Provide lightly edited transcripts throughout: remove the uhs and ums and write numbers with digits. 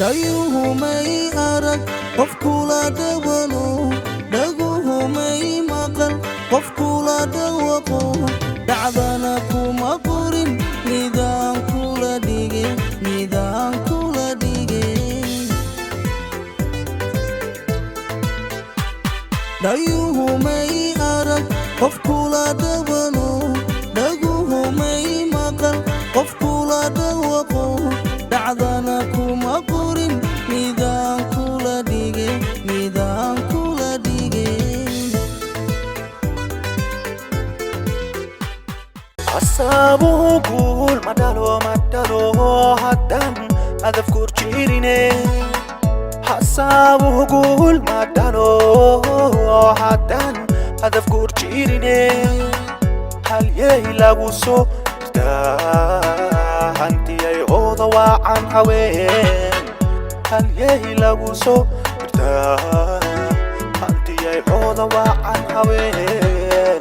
Dhayuhumay arag qof kula dhawano, dhaguhumay maqal qof kula dhawaqo, dhacdana kuma qorin midaan kula dhige, midaan kula dhige. Dhayuhumay arag qof kula dhawano, dhaguhumay maqal qof kula dhawaqo, dhacdana kuma qorin midaan kula dhige, midaan kula dhige. Asaabuhu guul ma dhalo, ma dhalo haddaan hadafkuur jirine. Hasaabuhu guul ma dhalo haddaan hadafkuur jirine. Halyey lagu soo irtaa hantiyay hooda waacan haween. Halyey lagu soo irtaa hantiyay hooda waacan haween.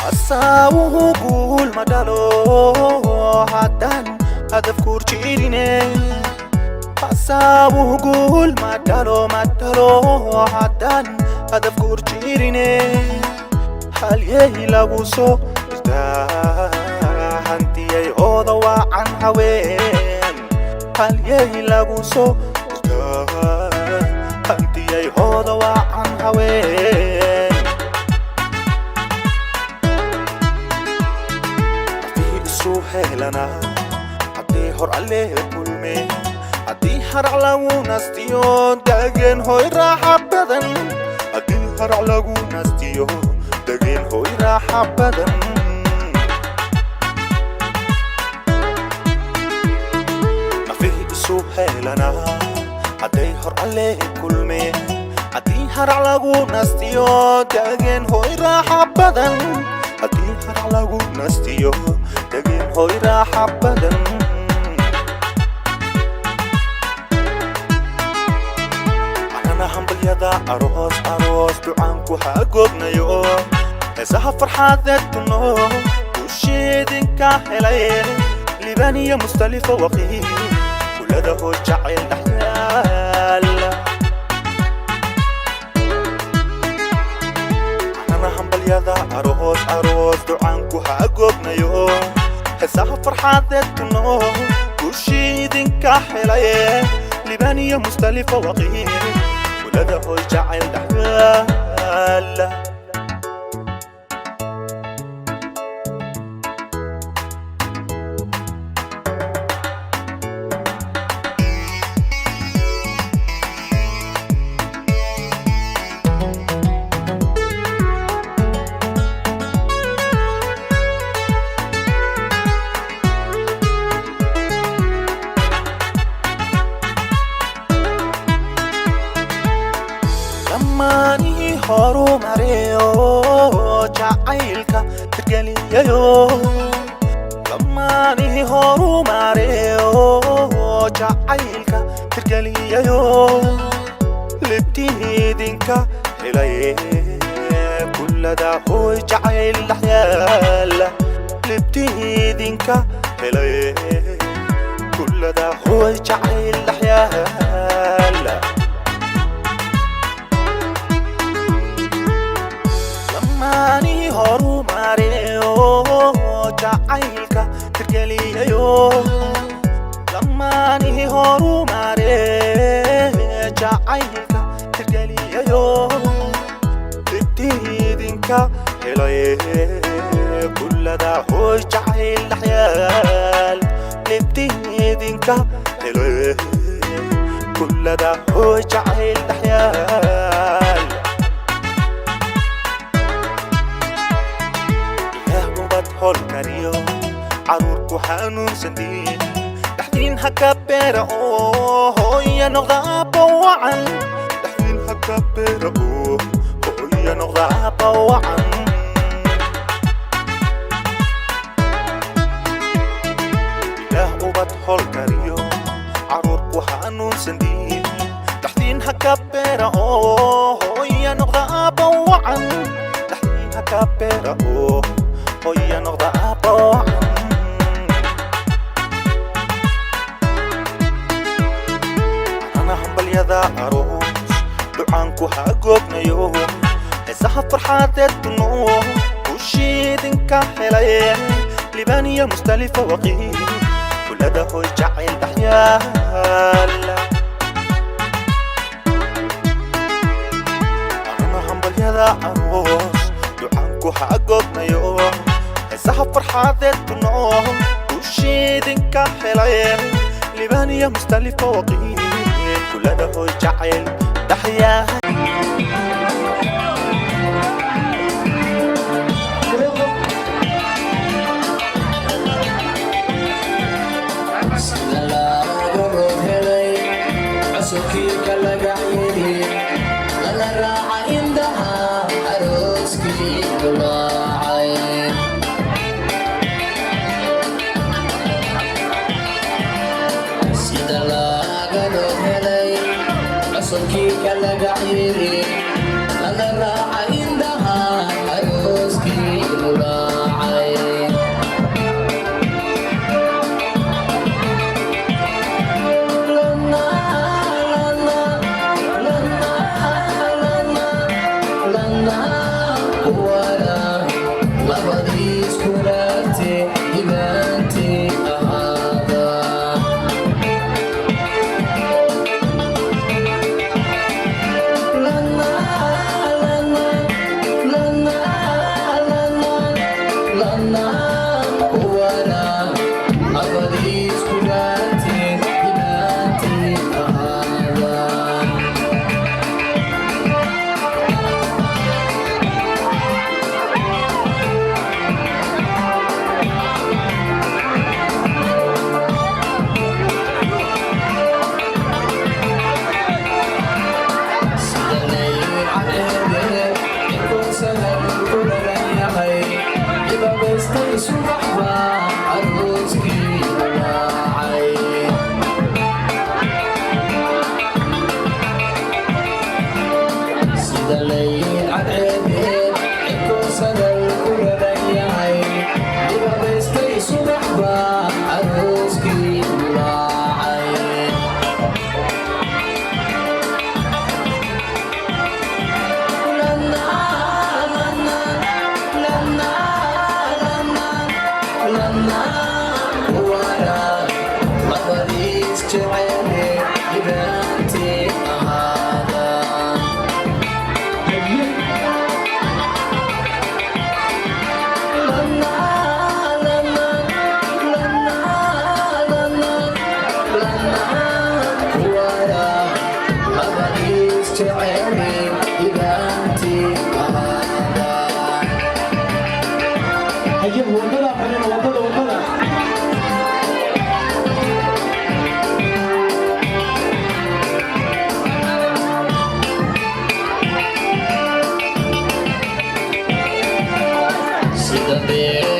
Asaawuhu guul ma dhalo haddaan hadafkuur jirine. Asaawuhu guul ma dhalo, ma dhalo haddaan hadafkuur jirine. Halyey lagu soo irtaa hantiyay hooda waacan haween. Halyey lagu soo irtaa hantiyay hooda waacan haween. Haddii isu heelana, haddii hor alle kulme, haddii harac lagu nastiyo degeen hoy raaxa badan. Haddii harac lagu nastiyo degeen hoy raaxa badan. Nafih isu heelana, hadday hor alle kulme, haddii harac lagu nastiyo degeen hoy raaxa badan. Haddii harac lagu nastiyo degeen hoy raaxa badan. Anana hambalyada aroos aroos ducaanku hagoognayo, heesaha farxadeed tuno ushiidinka helay Libaaniya Mustalifa Waqiil kulada hoo jacayl dhexyaal. Anana hambalyada aroos aroos ducaanku hagoognayo, heesaha farxadeed tuno ushiidinka helay Libaaniya Mustalifa Waqiil kulada hoo jacayl dhexyaal. Dhammaanihii horumareeyo jacaylka tirgeliyayo. Dhammaanihii horumareeyo jacaylka tirgeliyayo. Libtiidinka helay kullada hooy jacayl dhexyaal. Libtiidinka helay kullada hooy jacayl dhexyaal. Dhammaanihii horumareeyo jacaylka tirgeliyayo. Dhammaanihii horumaree jacaylka tirgeliyayo. Libtiidinka helay kullada hooy jacayl dhexyaal. Libtiidinka helay kullada hooy jacayl dhexyaal. Ilaah ubad holkariyo caruurku xanuunsan diin dhexdiin ha ka beera oo hooya noqda aabba wacan. Dhexdiin ha ka beera oo hooya noqda aabba wacan. Ilaah ubad holkariyo caruurku xanuunsan diin dhexdiin ha ka beera oo hooya noqda aabba wacan. Dhexdiin ha ka beera oo hooya noqda aabba wacan. Hambalyada aroos ducaanku ha goobnayo, heesaha farxaadeed kuno ushiidinka helay Libaaniya Mustalifa Waqiil kulada hoy jacayl dhaxyaala. Anuna hambalyada aroos ducaanku ha goobnayo, heesaha farxaadeed kuno ushiidinka helay Libaaniya Mustalifa Waqiil kulada hoy jacayl dhaxyaala. Sida looga roob helay cusubkii kalagacyadii lala raaca indhaha arooskii gulaacay. Sida looga roob helay cusubkii kalagacyadii lala raaca indhaha arooskii gulaacay. Ahaada. Arooskii laacay. Haye, wadada xiran, wadada, wadada. Sida beer